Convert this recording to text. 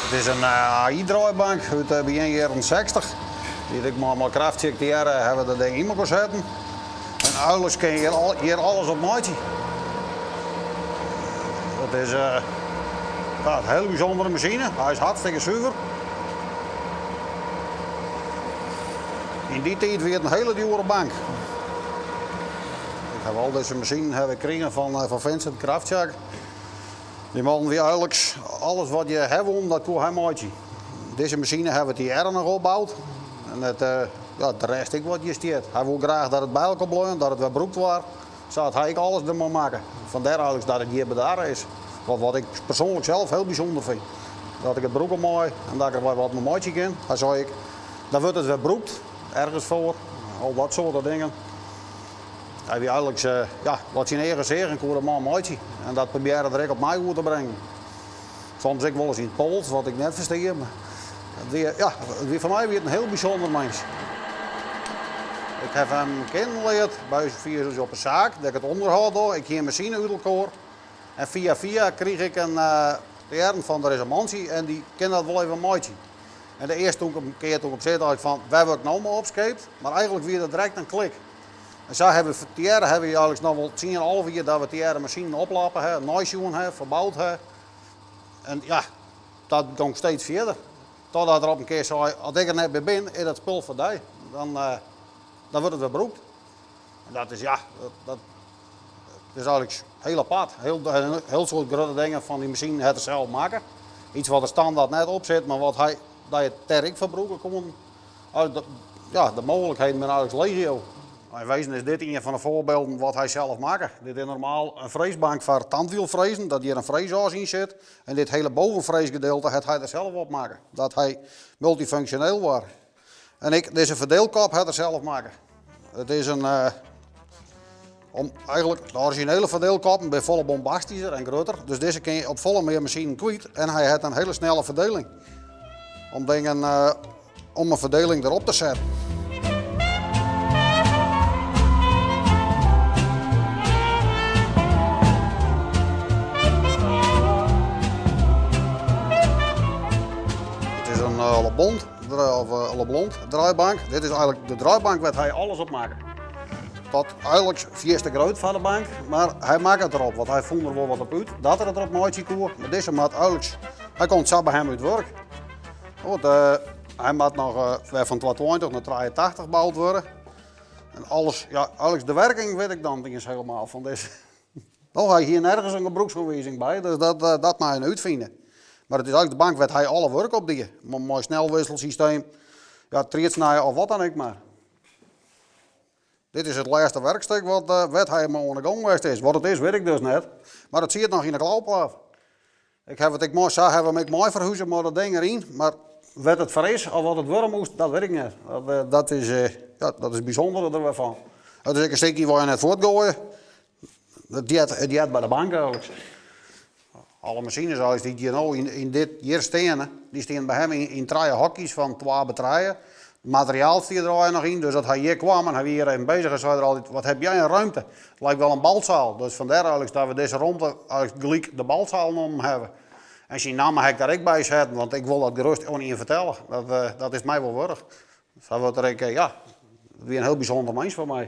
It is in AI-draaibank út begjin jierren 60. Dy't ik mei mei Krawtsyk tegearre hawwe dat ding yn elkoar setten. En eigenlik kin je hjir alles op meitsje. Dat is ja, in hiele bysûndere masine. Hy is hartstikke suver. Yn dy tiid wie it in hiele djoere bank. Ik haw al dizze masinen haw ik krigen fan fan Vincent Krawtschak. Dy man wie eigenlik alles wat je hawwe woenen, dat koe hy meitsje. Dizze masine hawwe we tegearre noch opboud. En it, ja, de rest ek wat hjir stiet. Hy woe graach dat it by elkoar bleaun, dat it wer brûkt waard. Sa hat hy ek alles dermei makke. Fandêr eigenlik dat it hjir bedarre is. Wat, wat ik persoanlik sels hiel bysûnder fyn. Dat ik it brûke mei en dat ik der wer wat mei meitsje kin. Hy sei ek, dan wurdt it wer brûkt, ergens foar. Al dat soarte dingen. Hy wie eigenlik, ja, wat syn eagen seagen koe de man meitsje. En dat probearre er ek op my oer te bringen. Soms ek wolris yn it Pools, wat ik net ferstean. Mar it wie, ja, it wie, foar my wie it in hiel bysûnder mins. Ik haw him kennen leard by ús fia ús op 'e saak, dêr't ik it ûnderhâld doch. Ik hie in masine út elkoar. En fia fia krige ik in te hearren fan der is in mantsje en dy kin dat wol even meitsje. En de earste toen ik in kear toen ik op sit dacht ik fan wêr wurd ik no mei opskeept? Mar eigenlik wie dat direkt in klik. En sa hawwe we tegearre hawwe we eigenlik noch wol tsien, 11 jier dat we tegearre masinen oplappe ha, neisjoen ha, ferboud ha. En ja, dat gong steeds fierder. Totdat er op in kear sei, as ik der net mear bin, is dat spul foar dy. Dan, dan wurdt it wer brûkt. En dat is ja, dat, dat is eigenlik hiel apart. Hiel, hiel soad grutte dingen fan dy masinen hat er sels makke. Iets wat der standaard net op sit, mar wat hy, dat je it dêr ek foar brûke koenen. Ja, de mooglikheden binne eigenlik legio. Yn wezen is dit ien fan de foarbylden wat hy sels makke. Dit is normaal in freesbank foar tandwielfrezen, dat hjir in freesas yn sit. En dit hele bovenfreesgedeelte hat hy der sels op makke, dat hy multifunksjoneel waard. En ek dizze ferdeelkop hat er sels makke. It is in, om eigenlik de orizjinele ferdeelkoppen binne folle bombastischer en grutter, dus dizze kin je op folle mear masinen kwyt en hy hat in hele snelle ferdeling om dingen, om in ferdeling derop te setten. It is in Lebond, of Leblond draaibank. Dit is eigenlik de draaibank wêr't hy alles op makke. Dat eigenlik fierste grut foar de bank, mar hy makke it derop, want hy fûn der wol wat op út dat er it derop meitsje koe. Mar dizze moat eigenlik, hy komt sa by him út wurk. Want hy moat noch wer fan 220 nei 83 boud wurde. En alles, ja, eigenlik de werking wit ik dan net iens helemaal fan dizze. No, hy hie nergens in gebrûksoanwizing by, dus dat, dat mei je útfine. Mar it is eigenlik de bank wêr't hy alle wurk op die. Mei snelwisselsysteem, ja, triedsnije of wat dan ek mar. Dit is it lêste werkstik wat, wêr't hy mei oan de gong west is. Wat it is, wit ik dus net. Mar it siet noch yn de klauplaat. Ik haw it ek mei, sa hawwe we him ek mei ferhuze mei dat ding deryn. Mar wêr't it foar is of wat it wurde moast, dat wit ik net. Dat, dat is, ja, dat is it bysûndere der wer fan. It is ek in stikje wêr je net fuortgoaie. It heart, it heart by de bank eigenlik. Alle masines eigenlik dy't hjir no yn, yn dit hjir steane, dy steane by him yn, yn trije hokjes fan twa by trije. It materiaal stie der allegear noch yn, dus as hy hjir kwam en hy wie hjir even bezich, dan sei er altyd, wat heb jij in ruimte. Het lijkt wel een balzaal. Dus fandêr eigenlik dat we dizze romte eigenlik gelyk de balzaal nommen hawwe. En syn namme ha ik dêr ek by setten, want ik wol dat gerust oan ien fertelle. Dat, dat is my wol wurdich. Sa wurdt er ek, ja, it wie in hiel bysûnder mins foar my.